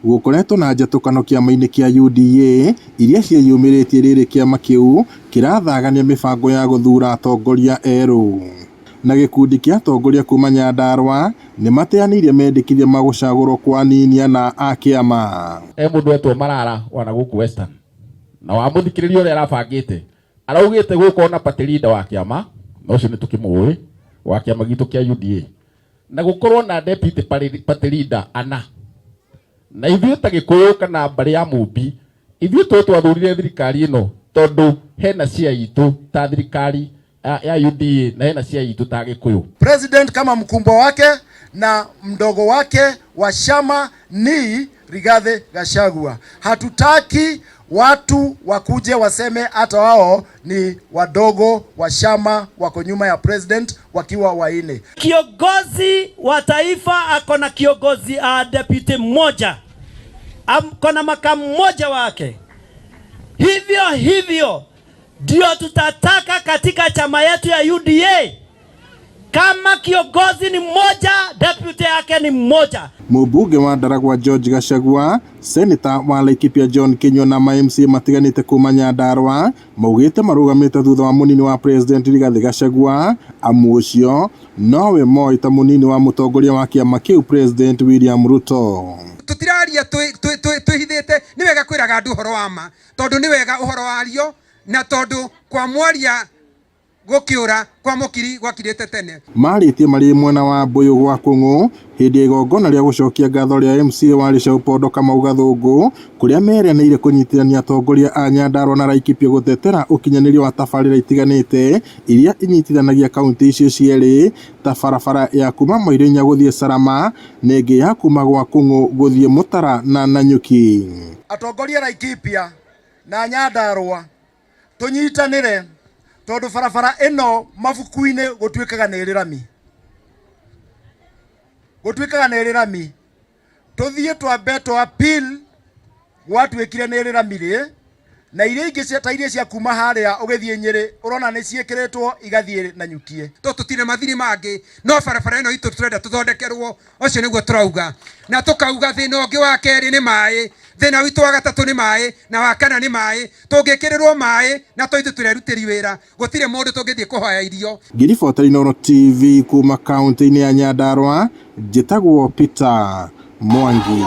Gũkoretwo na njatũkano kĩama-inĩ kĩa UDA iria ciĩyumĩrĩtie rĩrĩ kĩama kĩu kĩrathagania mĩbango ya gũthuura atongoria erũ. Na gĩkundi kĩa atongoria kuma Nyandarua nĩmateanĩirie mendekithia ma gũcagũrwo kwa anini ana a kĩama. He mũndũ wetwo Marara wana gũkũ Western na wamũthikĩrĩria ũrĩa arabangĩte araugĩte gũkorwo na party leader wa kĩama na ũcio nĩ tũkĩmũĩ wa kĩama gitũ kĩa UDA na gũkorwo na deputy party leader ana na ithuĩ ta Gĩkũyũ kana mbarĩ ya Mũmbi ithuĩ tũ twathurire thirikari ĩno tondũ hena cia itũ ta thirikari ya UDA na hena cia itũ ta Gĩkũyũ. President kama mkubwa wake na mdogo wake wa chama ni Rigathi Gachagua. Hatutaki watu wakuje waseme hata wao ni wadogo wa chama wako nyuma ya president wakiwa waine. Kiongozi wa taifa ako na kiongozi deputy mmoja, ako na makamu mmoja wake. Hivyo hivyo ndio tutataka katika chama yetu ya UDA. Kama kiongozi ni mmoja, deputy yake ni mmoja. Mũmbunge wa Ndaragwa George Gachagua, Seneta wa Laikipia John Kinyua na ma MCA matiganĩte kuma Nyandarua maugĩte marũgamĩte thutha wa mũnini wa President Rigathi Gachagua amu ũcio nowe moĩ ta mũnini wa mũtongoria wa kĩama kĩu President William Ruto. Tutiraria twihithite, ni wega kwiraga andu uhoro wa ma tondu ni wega uhoro wario na tondu kwa mwaria gukiura kwa mukiri gwakirite tene. Marĩtie marĩ mwena wa Mbũyũ gwa Kũng'ũ hĩndĩ ya igongona rĩa gũcokia ngatho rĩa MCA wa Lĩchau Pondo Kamau Gathũngũ kũrĩa meranĩire kũnyitithania atongoria a Nyandarua na Laikipia gũtetera ũkinyanĩria wa tabarĩra itiganĩte iria inyitithanagia kaunti icio cierĩ ta barabara ya kuma Moirinya gũthiĩ Salama na ĩngĩ ya kuma gwa Kũng'ũ gũthiĩ Mũtara na Nanyuki. Atongoria Laikipia na Nyandarua tũnyitanĩre tondu barabara ĩno mabuku-inĩ gũtuĩkaga nĩ ĩrĩ rami, gũtuĩkaga nĩ ĩrĩ rami. Tũthiĩ twambe twa appeal gwatuĩkire nĩ ĩrĩ rami rĩ, na iria ingĩ ta iria cia kuma harĩa ũgĩthiĩ Nyĩrĩ ũrona nĩ ciĩkĩrĩtwo igathiĩ Nanyukie. To tũtirĩ mathiri mangĩ no barabara ĩno itũ tũrenda tũthondekerwo, ũcio nĩguo tũrauga. Na tũkauga thĩna ũngĩ wa kerĩ nĩ maĩ, thĩna witũ wa gatatũ nĩ maĩ na wa kana nĩ maĩ. Tũngĩkĩrĩrwo maĩ na to ithuĩ tũrerutĩri wĩra, gũtirĩ mũndũ tũngĩthiĩ kũhoya irio. Ngĩribota Inooro TV kuma kaunti-inĩ ya Nyandarua, njĩtagwo Peter Mwangi.